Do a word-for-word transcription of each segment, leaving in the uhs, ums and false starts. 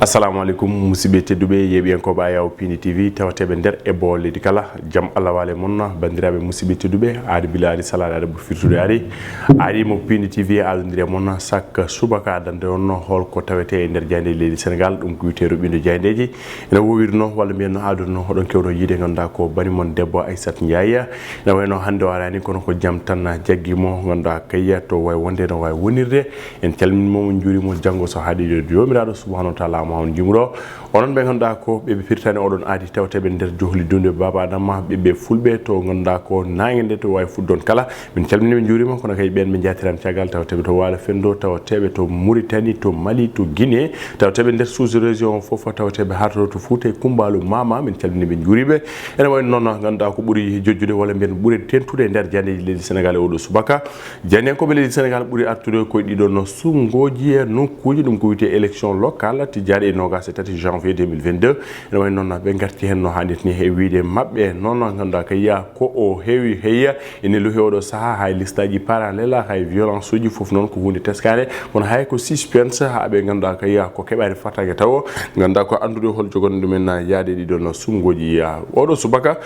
Assalamu aleykum, musidɓe tedduɓe, yeeɓiyankooɓe Ayaw Pindi T V, tawateeɓe nder e boo leydi kala. Jam Allah waale mon, banndiraaɓe, musidɓe tedduɓe. Aadi bila aadi, salaade aadi, ɓuri firtude aadi. Aadi mo Pindi T V aadondiri e mon, sak subaka addande on hol ko tawetee e nder jaayndeeji leydi Senegaal, ɗum ko wiyetee roɓɓindo jaayndeeji. Ene woowiri no, walla mbiyen no aadori no, oɗon keewno yiide, ngannduɗaa ko bani mon debbo Aissata Ndiaye. Ene wayi no hannde o araani, kono ko jam tan jaggi mo, ngannduɗaa kay to wayi wonde, no wayi wonirde. En calminii mo, en njuuriima mo. Janngo so haaɗi, Joomiraaɗo subhaanahu wa taala ma on jimro. Onon ɓe ngannduɗaa ko ɓe, ɓe pirtani oɗon aadi, tawteeɓe nder johli dunde Baaba Adama, ɓiɓɓe fulɓe to ngannduɗaa ko naange nde to wayi fuɗɗoon kala. Min calminii, min njuuriima, kono kay ɓeen ɓe njaatiran caggal, tawteeɓe to Waalo Fenndo, tawteeɓe to Muritani, to Mali, to Guinée, tawteeɓe nder sous-région o fof, tawteeɓe haa to, to Fuuta e Kumbaalu Maama, min calminii ɓe, njuuriiɓe. Ene wayi noon, ngannduɗaa ko ɓuri jojjude walla mbiyen ɓuri teeŋtude e nder jaayndeeji leydi Senegaal e oɗo subaka. Jaayndiyankooɓe leydi Senegaal ɓuri artude koye ɗiɗo no suɓngooji e nokkuuji, ɗum ko wiyetee élection locale, tijjaaɗe e noogaas e tati janvier deux mille vingt-deux. Ene wayi noon, ɓe ngarti heen no haanirta ni e wiyde maɓɓe noon, ngannduɗaa kay ko o heewi heya ene lohi oɗo sahaa, hay listaaji parallèle, hay violence uji fof noon ko huunde teskaande, kono hay ko suspense, haa ɓe ngannduɗaa kay ko keɓaani fartaŋŋe tawo, ngannduɗaa ko anndude hol jogani ɗumen yaade ɗiɗo no suɓngooji. Oɗo subaka,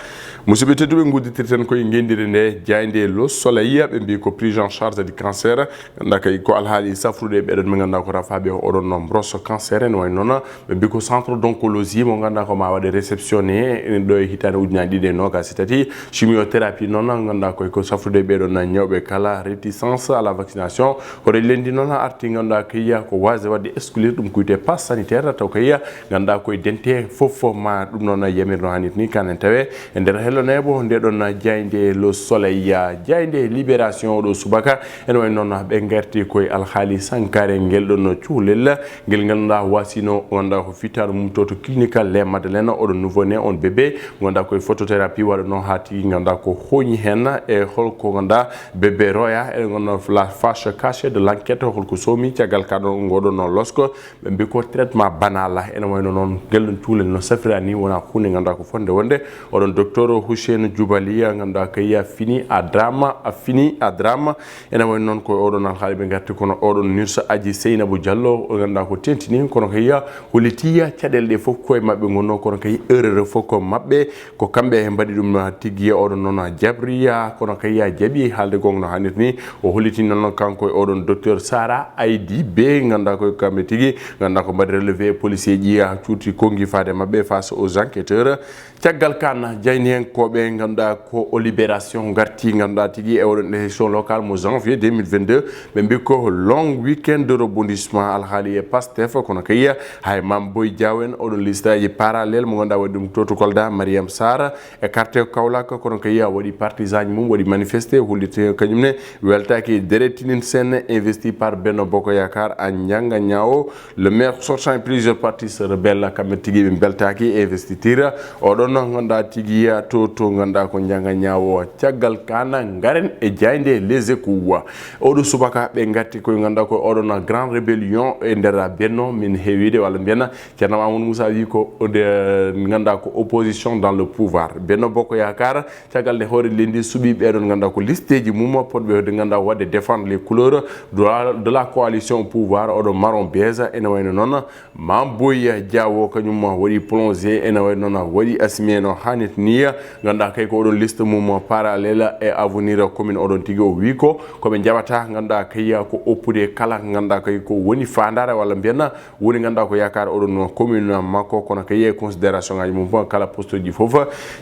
musidɓe tedduɓe, ngudditirten koye ngenndire nde, jaaynde Le Soleil, ɓe mbii ko prise en charge du cancer, ngannduɗaa kay ko alhaali safrude ɓeɗon ɓe ngannduɗaa ko rafaaɓe oɗon no brosse cancer, ene wayi noon ɓe mbii ko centre d'oncologie mo ngannduɗaa ko ma waɗe réceptionné ɗo e hitaande ujunaaji ɗiɗi e noogaas e tati, chimiothérapie noon ngannduɗaa koye ko safrude ɓeɗon ñawɓe kala, réticence à la vaccination. Hoore leydi noon arti ngannduɗaa kay ko waasde waɗde exclure ɗum ko wiyetee passe sanitaire, taw kay ngannduɗaa koye dente fof ma ɗum noon yamir no haanirta ni, kanen tawe e nder hello neeɓo nde ɗon jaaynde Le Soleil, jaaynde Libération oɗo subaka. Ene wayi noon ɓe ngarti koye alhaali sankaare ngel ɗon cuhlel, ngel ngannduɗaa waasino ngannduɗaa ko fittaandu mum to, to clinical Les Madeleines, oɗo nouveau né, on bébé, ngannduɗaa koye photothérapie waɗanoo haa tigi ngannduɗaa ko hooñi heen e holko ngannduɗaa bébé roya, e ngannduɗaa la face cachée de l'enquête, holko soomi caggal ka ɗon ngoɗon losko. Ɓe mbii ko traitement banal, ene wayno noon ngel ɗon cuulel no safira ni, wonaa huunde ngannduɗaa ko fotnde wonde. Oɗon docteur Hussein Joubali ngannduɗaa kay fini à drame, a fini à drame. Ene wayno noon ko oɗon alhaali ɓe ngarti, kono oɗon nurse Aji Seynabou Diallo o ngannduɗaa ko teeŋtini, kono kay holliti caɗeele ɗe fof koye maɓɓe ngonno, kono kay erreur fof ko maɓɓe. Ko kamɓe mbaɗi ɗum tigi, oɗon noon jaɓri, kono kay jaaɓi haalde goonga no haanirta ni. O holliti noon kanko e oɗon docteur Sara Aydi Bey, ngannduɗaa ko kamɓe tigi ngannduɗaa ko mbaɗi relevé e policier ji, cuuti konngi faade maɓɓe face aux enquêteurs. Caggal kan, jaayndiyankooɓe ngannduɗaa ko o Libération ngarti ngannduɗaa tigi e oɗon élection locale mo janvier deux mille vingt-deux. Ɓe mbii ko long week-end de rebondissement alhaali e Pastef, kono kay hay Mame Boye Diao en oɗon listaaji parallèle mo ngannduɗaa waɗi ɗum to to Kolda, Mariam Sarr e quartier Kaolack, kono kay waɗi partisan ji mum, waɗi manifesté, holliti kañum ne weltaaki e deret tinen sen investi par Benno Bokk Yaakaar, a Ndianga Niawo, le maire sortant et plusieurs partis se rebellent, kamɓe tigi ɓe mbeltaaki e investiture oɗon ngannduɗaa tigi to, to ngannduɗaa ko Ndianga Niawo. Caggal kan ngaren e jaaynde Les Échos. Oɗo subaka ɓe ngatti koye ngannduɗaa ko oɗon grand rébellion e nder Benno, min heewiide walla mbiyen Ceerno Amadou Moussa wi ko nde ngannduɗaa ko opposition dans le pouvoir. Benno Bokk Yaakaar, caggal nde hoore leydi ndi suɓi ɓeɗon ngannduɗaa ko listeji mum potɓe nde ngannduɗaa waɗde défendre les couleurs de la, de la coalition au pouvoir, oɗo marron beige, ene wayno noon Mame Boye Diao kañum waɗi plongé, ene wayno noon waɗi assumé no haanirta ni, ngannduɗaa kay ko oɗon liste mum parallèle e avenir commune oɗon tigi. O wi ko, ko ɓe njaɓata ngannduɗaa kay ko oppude kala ngannduɗaa kay ko woni faandaare walla mbiyen woni ngannduɗaa ko yaakaar oɗon commune makko, kono kay e considération ngaji mum fof, kala poste ji fof.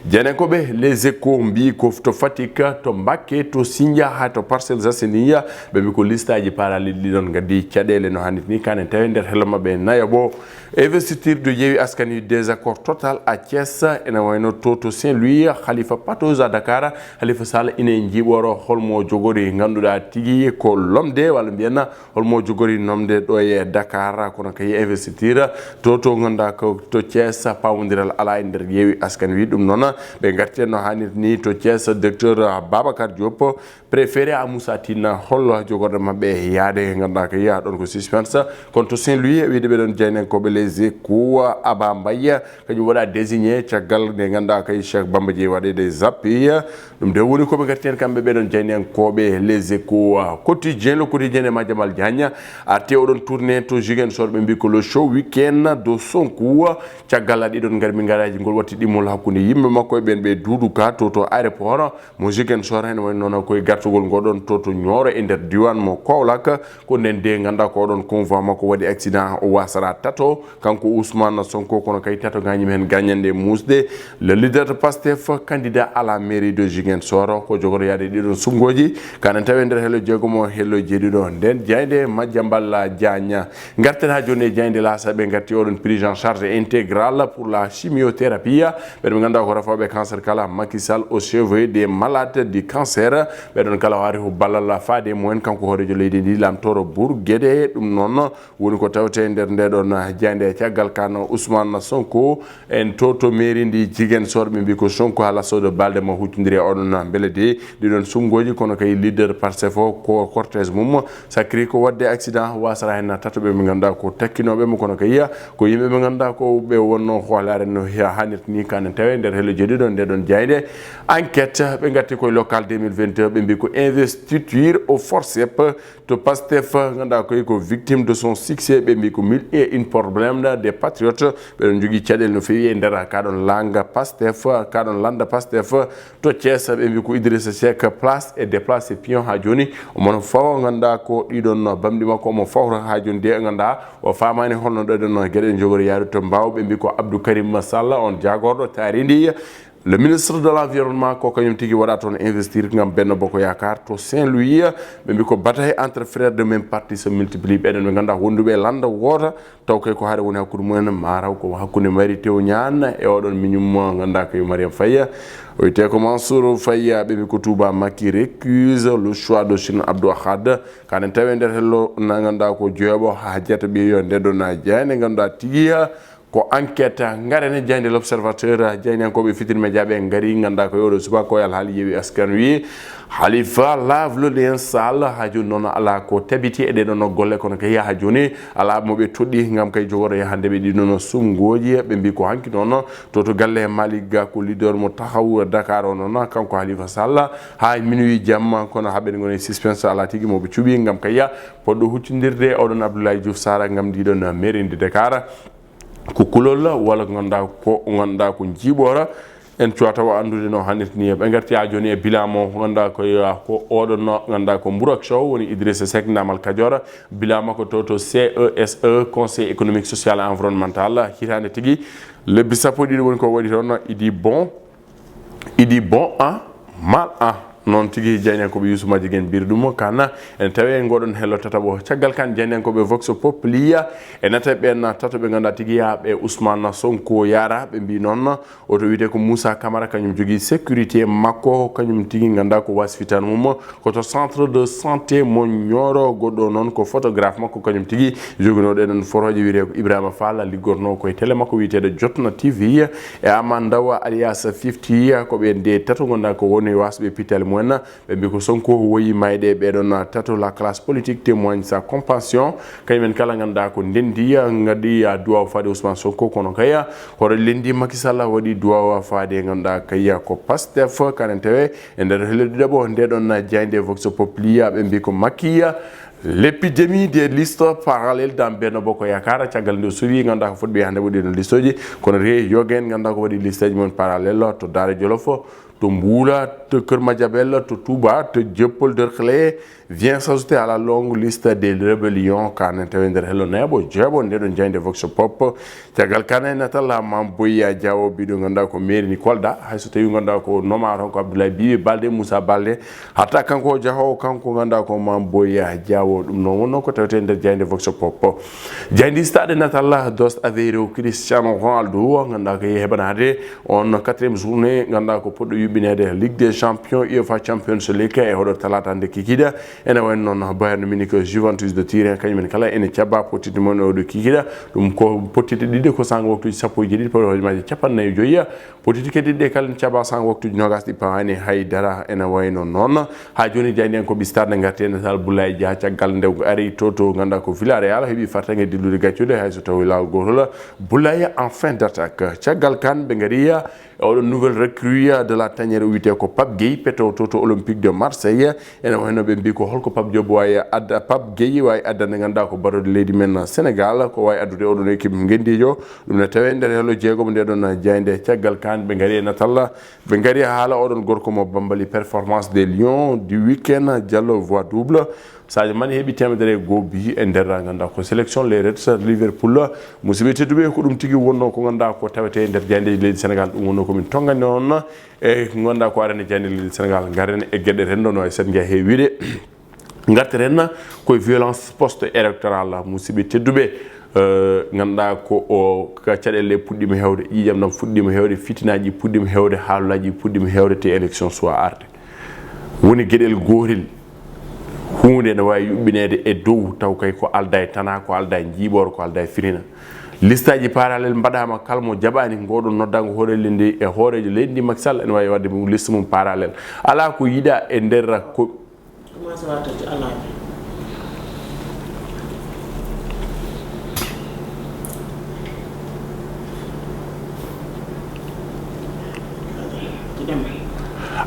Jaayndiyankooɓe Les Échos mbii ko to Fatick, to Mbacké, to Sindia, haa to Parcelles Assainies, ɓe mbii ko listaji parallèle ɗi ɗon ngaddi caɗeele no haanirta ni, kanen tawi nder hello maɓɓe nayaɓo. Investiture de Yewwi Askan Wi, désaccord total à Thiès, ene wayno to, to Saint-Louis, Khalifa patauge à Dakar, Khalifa Sall ine jiiɓoro holmo jogori ngannduɗaa tigi ko lomde walla mbiyen holmo jogori nomde ɗo e Dakar, kono kay investiture to, to ngannduɗaa ko to Thiès, paamondiral alaa e nder Yewwi Askan Wi. Ɗum noon ɓe ngarti no haanirta ni to Thiès, docteur Babacar Diop, préféré à Moussa Tine, hollo jogorɗe maɓɓe yaade ngannduɗaa kay ɗon ko suspense. Kono to Saint-Louis, wiyde ɓeɗon jaayndiyankooɓe Les Échos, Aba Mbaye kañum waɗa désigné caggal nde ngannduɗaa kay Cheikh Bamba Dièye waɗeede zappé. Ɗum de woni ko ɓe ngarti heen kamɓe ɓeɗon jaayndiyankooɓe Les Échos. Quotidien, Le Quotidien e Madiambal Diagne arti oɗon tourné to Ziguinchor, ɓe mbii ko le show Week-end de Sonko. Caggal ɗiɗon ngarmi ngaraaji ngol watti ɗimmol hakkunde yimɓe makko e ɓen ɓe Duudu Ka to to aéroport mo Ziguinchor, heen woni noon koye gartugol ngoɗon to to Nioro e nder diwan mo Kaolack. Ko nden de ngannduɗaa ko oɗon convoi makko waɗi accident, o wasara tato, kanko Ousmane Sonko, kono kay tato gañi heen gañande muusde. Le leader de Pastef, candidat à la mairie de Ziguinchor, ko jogoto yaade ɗiɗon suɓngooji, kanen tawi e nder hello jeegomo, hello jeeɗiɗo nden jaaynde Madiambal Diagne. Ngarten haa jooni e jaaynde L'As, ɓe ngatti oɗon prise en charge intégrale pour la chimiothérapie. Ɓen ɓe ngannduɗaa ko rafooɓe cancer kala, Macky Sall au chevet des malades du cancer. Ɓe ɗon kala o ari ko ballal faade e mumen, kanko hooreejo leydi ndi, laamtooro Bour Guédé. Ɗum noon woni ko tawte e nder nde ɗon jaaynde. Caggal kan Ousmane Sonko en to to mairie ndi Ziguinchor, ɓe mbi ko Sonko haa lasso de balde mo huccondiri e oɗon mbele de ɗiɗon suɓngooji, kono kay leader Pastef o ko cortège mum sakri ko waɗde accident, wasara heen tato ɓe ɓe ngannduɗaa ko takkinooɓe mo, kono kay ko yimɓe ɓe ngannduɗaa ko ɓe wonno hoolaare no ha-, hannirta ni, kanen tawi e nder hello jeeɗiɗo nde ɗon jaaynde Enquête. Ɓe ngatti koye local deux mille vingt-deux, ɓe mbi ko investiture au forceps to Pastef, ngannduɗaa koye ko victime de son succès, ɓe mbi ko mille et une problème des patriotes, ɓe ɗon jogii caɗeele no feewi e nder ka ɗon langa Pastef, ka ɗon landa Pastef to Thiès, ɓe mbi ko Idrissa Seck place et déplacé pion haa jooni, omo no fawa, ngannduɗaa ko ɗiɗon bamɗi makko omo fawra haa jooni de, ngannduɗaa o faamaani holno ɗo ɗon geɗe jogori yaarude to mbaaw, ɓe mbi ko Abdou Karim Sall on jaagorɗo taarindi. Le ministre de l'environnement ko kañum tigi waɗa toon investir ngam Benno Bokk Yaakaar to Saint-Louis. Ɓe mbi ko bataille entre frères de même parti se multiplie, ɓeɗon ɓe ngannduɗaa wonduɓe e landa woota, taw kay ko haɗa woni hakkunde mumen, mataw ko hakkunde Mary Teuw Niane e oɗon miñum mo ngannduɗaa ko Mariam Faye. O wiyetee ko Mansour Faye, ɓe mbi ko Touba Macky récuse le choix de Chine Abdou Ahad. Kanen tawi e nder hello na ngannduɗaa ko jeeɓo haa jata ɓiye yo nde ɗon jaaynde ngannduɗaa tigi ko Enquête. Ngaren e jaaynde L'Observateur, jaayndiyankooɓe Futurs Médias ɓe ngari, ngannduɗaa ko e oɗo subaka ko alhaali Yewwi Askan Wi. Khalifa lave le linge sale, haa jooni noon alaa ko tabiti e ɗee ɗoon golle, kono kay haa jooni alaa mo ɓe toɗɗi ngam kay jogoro yahande ɓe ɗiɗon suɓngooji. Ɓe mbi ko hanki noon to to galle Malick Gakou, leader mo Taxawu Dakar o noon, kanko Khalifa Sall, haa minuit jamma, kono haa ɓen ngoni suspense, alaa tigi mo ɓe cuɓi ngam kay poɗɗo huccondirde e oɗon Abdoulaye Diouf Sarr ngam ndiɗon mairie de Dakar. Ko kulol walla ko ngannduɗaa ko, ngannduɗaa ko njiiɓoora. En cuwata o anndude no hannirta ni. Ɓe ngarti haa jooni e bilan mo ngannduɗaa ko, ko oɗon no ngannduɗaa ko Mburak Sow woni Idrissa Seck Ndamal Kajoor. Bilan makko to to C E S E, Conseil économique social et environnemental, hitaande tigi lebbi sappo e ɗiɗi woni ko waɗi toon. Idi bon, idi bon an, mal an. Noon tigi jaayndiyankooɓe Youssouf Madjiguène mbiri ɗum, kana ene tawi e ngoɗon hello tataɓo. Caggal kan jaayndiyankooɓe Vox Populi e nata ɓen tato ɓe ngannduɗaa tigi yaa ɓe Ousmane Sonko yaara, ɓe mbi noon oto wiyetee ko Moussa Camara, kañum jogii sécurité makko, kañum tigi ngannduɗaa ko wasfitan mum ko to centre de santé mo Nioro. Goɗɗo noon ko photographe makko, kañum tigi joginooɗo enen fotooje, wiyetee ko Ibrahima Fall, liggornoo koye télé makko wiyeteeɗo Jotna T V, e Ama Ndaw alias Fifty, ko ɓe nde tato ngannduɗaa ko woni wasɓe pittali mumen. Ɓe mbi ko Sonko woyi mayde ɓeɗon tato, la classe politique témoigne sa compassion. Kañumen kala ngannduɗaa ko ndendi ngaɗi duwaw faade Ousmane Sonko, kono kay hoore lendi Macky Sall waɗi duwaw faade ngannduɗaa kay ko Pastef. Kanen tawe e nder hello ɗiɗaɓo nde ɗon jaaynde Vox Populi, ɓe mbi ko Macky l'épidémie des listes parallèles dans Benno Bokk Yaakaar. Caggal nde o suuwi ngannduɗaa ko fotɓe hannde waɗi no listeji, kono re yogen ngannduɗaa ko waɗi listeji mon parallèle to Daara Jolof, to Mbuula, to Kër Madiabel, to Touba, to Dieuppeul Derklé vient s'ajouter à la longue liste des rébellions. Kanen tawi nder hello neeɓo jeeɓo nde ɗon jaaynde Vox Pop. Caggal kane natal Mame Boye Diao biɗo ngannduɗaa ko mairie ni Kolda, hayso tawi ngannduɗaa ko noma toon ko Abdoulaye Bibi Baldé, Moussa Baldé, hatta kanko o jaahowo kanko ngannduɗaa ko Mame Boye Diao. Ɗum noon wonno ko tawte nder jaaynde Vox Pop. Jaaynde stade natal Dos Aveiro, Cristiano Ronaldo ngannduɗaa ko yehi heɓanaade on quatrième journée ngannduɗaa ko poɗɗo yuɓɓineede Ligue des Champions, UEFA Champions League, e oɗo talaata nde kikiiɗe. Ene wayno noon Bayern Munich, Juventus de Turin, kañumen kala ene caɓa pottitte mon e oɗo kikiiɗe. Ɗum ko pottitte ɗiɗi ko sanga waktuji sappo e jeeɗiɗi, pottitte hojomaaji capanɗe nayi e joyyi. Pottitte keddiɗe ɗe kala ne caɓa sanga waktuji nogas ɗi pawaani hay dara. Ene wayno noon haa jooni jaayndiyankooɓe stade ne ngarti e natal Boulaye Dia, caggal nde o ari to to ngannduɗaa ko Villarreal heɓi fartaŋŋe dillude gaccude hay so tawi laawol gootol. Boulaye en fin d'attaque. Caggal kan ɓe ngari e oɗo nouvelle recrue de la tanière o wiyetee ko Pape Gueye, peto to to Olympique de Marseille. Ene wayno ɓe mbi ko Holko Pape Diop wawi adda, Pape Gueye wawi addande ganduɗa ko baroɗe leydi men Sénégal, ko wawi addude oɗon équipe ngendijo? Ɗum ne tawe nder hello jeegomo nde ɗon jayde. Caggal kan ɓe gari e natal, ɓe gari e haala oɗon gorko mo Bambali, performance des Lions du week-end, Diallo voix double. Sadio Mané heɓi temedere e goho bi e nder ganduɗa ko sélection les Reds Liverpool. Musidɓe tedduɓe, ko ɗum tigi wonno ko ganduɗa ko tawete e nder jaydeji leydi Sénégal. Ɗum wonno komin tongani on e ko ganduɗa ko arani jaydeji leydi Sénégal. Garen e gueɗe renndo no e sen jeeya he wiide. Garteren koye violence post électorale, musidɓe tedduɓe. Eh, ganduɗa ko o ka caɗele puɗɗima hewde, ƴiƴam ɗam fuɗɗima hewde, fitinaji puɗɗima hewde, haalullaji puɗɗima hewde te élection suwa arde. Woni gueɗel gotel, hunde ne wawi yuɓɓinede e dow taw kay ko alda e tana, ko alda e jiiɓoro, ko alda e firina. Listaji parallèle mbaɗama, kala mo jaɓani ngoɗon noddago hoore leydi e hoorejo leydi ndi Macky Sall ene wawi wadde mum liste mum parallèle. Ala ko yiɗa e nder ko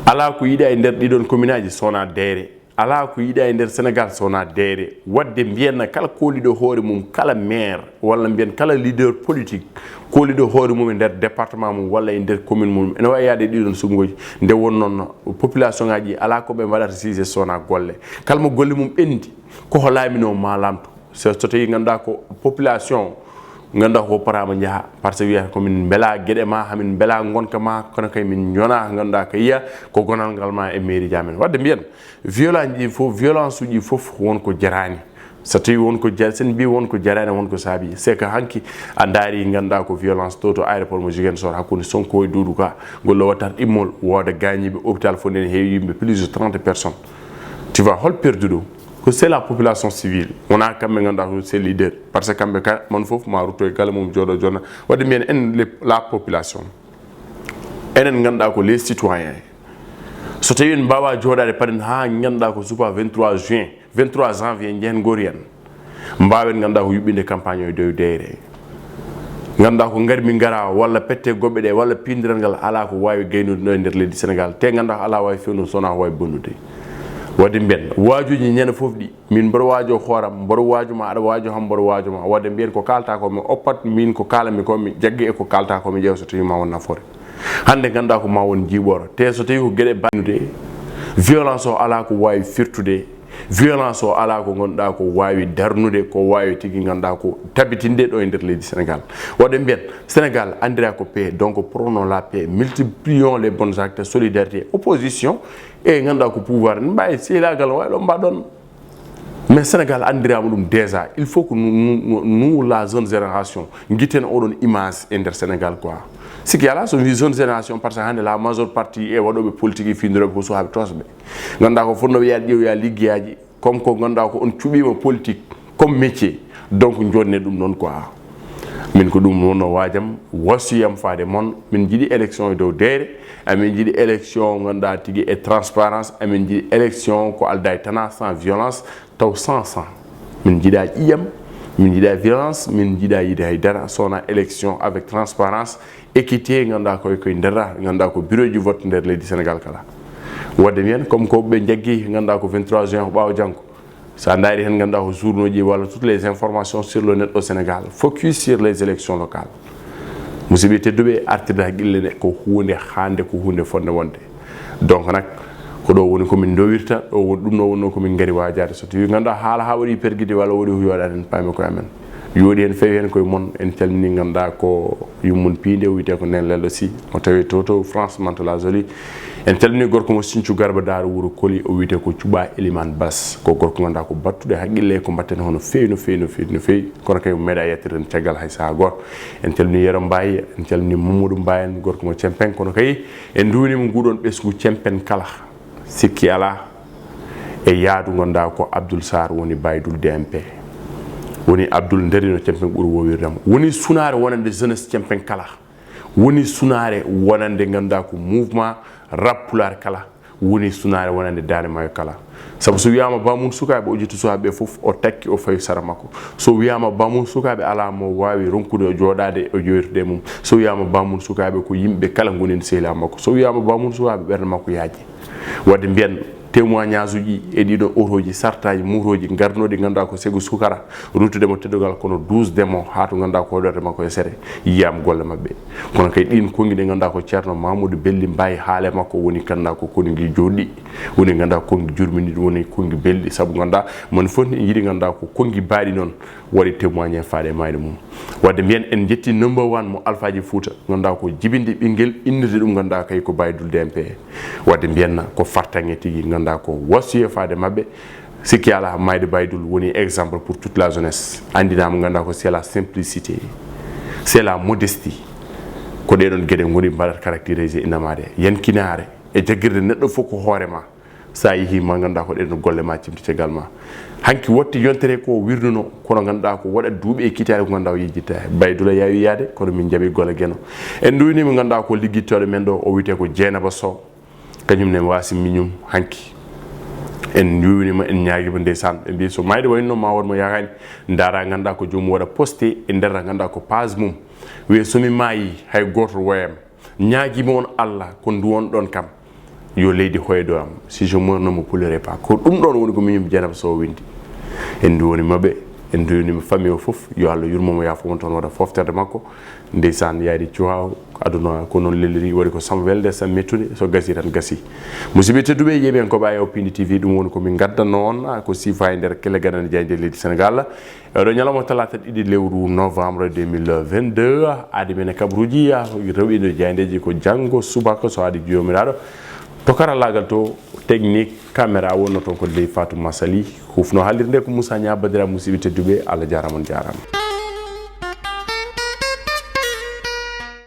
Ala ko yiɗa e nder ɗiɗon commune aji sona deere. Ala ko yiɗa e nder Sénégal sona deere. Wadde mbiyen kala koliɗo hoore mum, kala maire walla mbiyen kala leader politique koliɗo hoore mum e nder département mum walla e nder commune mum, ene wawi yaade ɗiɗon sumgoji. Nde won noon population ngaji ala ko ɓe mbaɗata si sona golle. Kala mo golle mum ɓendi, ko holami no ma lamto. So, so tawi ganduɗa ko population, ganduɗa ko parama jaaha, par ce que wiyata ko min beela gueɗe ma, hamin beela gonka ma, kono kay min jona ganduɗa ko yiya ko gonal ngal ma e mairie ji amen. Wadde mbiyen violence ji fof, violence uji fof won ko jarani. So tawi won ko jar-, sen mbi won ko jarani, won ko saabi. C'est que hanki a daari ganduɗa ko violence to, to aéroport mo Ziguinchor hakkunde Sonko e Doudou Ka, golle watta immol, wooda gañiɓe, hôpital fof nden heewi yimɓe plus de trente personnes. Tu vois, hol perduɗo? Ko c'est la population civile. Wona kamɓe ganduɗa ko c'est leader. Par ce que kamɓe ka, mon fof ma rutto e galle mum jooɗo jonna. Wadde mbiyen en le, la population. Enen ganduɗa ko les citoyens. So tawi en mbawa jooɗade paɗen ha ganduɗa ko suba vingt-trois juin, vingt-trois janvier jehen gori en. Mbawen ganduɗa ko yuɓɓinde campagne o e dow deere. Ganduɗa ko gari min gara walla pette goɓɓe ɗe walla pindiral ngal ala ko wawi gaynude ɗo e nder leydi Sénégal. Te ganduɗa ko ala wawi fewnude sona ko wawi bonnude. Wadde mbiyen waajuji ñande fof ɗi. Min mboɗo waajo hooram, mboɗo waaju ma, aɗa waajo ham, mboɗo waajo ma. Wadde mbiyen ko kalta ko mi oppat, min ko kalami ko mi jaggi e ko kalta ko mi ƴeewa so tawi ma won nafoore. Hande ganduɗa ko ma won jiiɓoro. Te so tawi ko gueɗe bannude, violence o ala ko wawi firtude, violence o ala ko ganduɗa ko wawi darnude, ko wawi tigi ganduɗa ko tabitinde ɗo e nder leydi Sénégal. Wadde mbiyen, Sénégal andira ko paix, donc prenons la paix, multiplions les bons actes, solidarité, opposition, e ganduɗa ko pouvoir, ne mbawi sehilagal wawi ɗo mbaɗon. Mais Sénégal anndirama ɗum déjà. Il faut que nous, nous, nous, la jeune génération, guitten oɗon image e nder Sénégal quoi. Sikki ala so wi jeune génération, parce que hande la majeure partie e waɗoɓe politique e findoroɓe ko sukaɓe tosɓe. Ganduɗa ko fonno ɓe yaade ƴeewoya liggeyaji, comme ko ganduɗa ko on cuɓima politique comme métier. Donc jonne ɗum noon quoi. Min ko ɗum wonno waajam, wasiyam faade mon. Min jiiɗi élection e dow deere, amin jiiɗi élection ganduɗa tigi e transparence, amin jiiɗi élection ko alda e tana, sans violence, taw sans sang. Min jiiɗa ƴiƴam, min jiiɗa violence, min jiiɗa yiide hay dara, sowona élection avec transparence, équité, ganduɗa koye koye nder, ganduɗa ko bureau ji vote nder leydi Sénégal kala. Wadde mbiyen comme ko ɓe jaggi ganduɗa ko vingt-trois juin ko ɓawo janggo. Sa daari hen ganduɗa ko journaux ji walla toutes les informations sur le net au Sénégal, focus sur les élections locales. Musidɓe tedduɓe, artirde haqqille ne ko hunde hande, ko hunde fonde wonde. Donc nak ko ɗo woni komin dowirta, ɗo woni ɗum ɗo wonno komin gari wajade. So tawi ganduɗa haala ha waɗi pergude walla waɗi ko yoɗani en paami koye amen. Yooɗi hen feewi hen koye mon, en calmini ganduɗa ko yummum piinde, o wiyete ko Nen Lelɗo Sy, o tawi to to France, Mantes-la-Jolie. En calmini gorko mo Sinthiou Garba Daaro Wuro Koli, o wiyete ko Cuɓa Elimane Bass, ko gorko ganduɗa ko battuɗo haqqille, ko mbatten hono feewi no feewi no feewi no feewi, kono kay o meeɗa yettirde en caggal hay saaha goto. En calmini Yero Mbaye, en calmini Mamadou Mbaye en, gorko mo Cempen, kono kay en duwini mo nguɗon ɓesngu Cempen kala. Sikki ala e yaadu ganduɗa ko Abdoul Sarr woni Baydul D M P. Woni Abdoul Ndarino Cempen ɓuri wowirde mo. Woni sunare wonande jeunesse Cempen kala. Woni sunare wonande ganduɗa ko mouvement rap pulaar kala. Woni sunare wonande Dande Maayo kala. Sabu so wiyama Bamum Sukaɓe, o ƴetti sukaɓe fof, o takki, o fawi sara makko. So wiyama Bamum Sukaɓe, ala mo wawi ronkude o jooɗade, o jowitude e mum. So wiyama Bamum Sukaɓe, ko yimɓe kala goni hen sehila makko. So wiyama Bamum Sukaɓe, ɓernde makko yaaji. Wadde mbiyen, témoignage uji e ɗiɗo otoji, sartaji, motoji garnoɗi, ganduɗa ko segu sukara, ruttude mo teddungal kono dusde mo ha to ganduɗa ko hoɗorde makko e sere, yiyam golle maɓɓe. Kono kay ɗin konngi ɗi ganduɗa ko Ceerno Mamadou Belli Mbaye, haale makko woni ganduɗa ko konngi joɗɗi, woni ganduɗa konngi jurminiɗi, woni konngi belɗi, saabu ganduɗa mon fof ne yiɗi ganduɗa ko konngi baɗi noon waɗi témoigné faade e mayde mum. Wadde mbiyen en jetti number one mo Alphaji Fouta, ganduɗa ko jibinde ɓinguel, innirde ɗum ganduɗa kay ko Baye Doul D M P. Wadde mbiyenna ko fartange tigi, ganduɗa ko wasiya faade maɓɓe. Sikki ala, mayde Baye Doul woni exemple pour toute la jeunesse. Andinama ganduɗa ko c'est la simplicité, c'est la modestie. Ko ɗeɗon gueɗe goni mbaɗat caractérisé innama de. Yankinare e jaggirde neɗɗo fof ko hoore ma. Sa yeehi ma ganduɗa ko ɗen golle ma cimti caggal ma. Hanki watti yontere ko wirnuno, kono ganduɗa ko waɗa duuɓi e kitaale ko ganduɗa o yejjitta. Baye Doul a yawi yaade, kono min jaaɓi golle Geno. En duwini mo ganduɗa ko liggittoɗo men ɗo, o wiyete ko Dieynaba Sow. Kañum ne wasi miñum hanki. En yuwinima, en ñaaguima ndeysaan. Ɓe mbi so mayde wayno ma wonmo yakani. Dara ganduɗa ko joomum waɗa posté e nder ganduɗa ko page mum. Wiye somi maayi hay goto woyam. Ñaaguima on Allah ko duwon ɗon kam. Yo leydi hoydo am. Si je meurs, ne me pleurerai pas. Ko ɗum ɗon woni ko miñum Dieynaba Sow windi. En duwoni maɓɓe, en duwoni famille o fof. Yo Allah yurmomo, yaafo mon toon, waɗa fofterde makko. Ndeysaan, yayde cuwaaw, aduna ko noon leliri, waɗi ko sam welde, sam mettude, so gasi tan gasi. Musidɓe tedduɓe, yeeɓiyankooɓe Ayo Pindi T V, ɗum woni ko min ngaddanno on, ko siifa e nder kelle gadane jeyde leydi Sénégal. E oɗo ñalawma talaata ɗiɗi lewru novembre deux mille vingt-deux, aadi men e kabaruuji, rewɓe no jeydeji ko janngo subaka, so aadi Joomiraaɗo. To karallaagal to, technique, caméra wonno toon ko Ndeye Fatou Massaly, hufno haalirde ko Moussa Niang Badara. Musidɓe tedduɓe, Allah jaaraama, on jaaraama.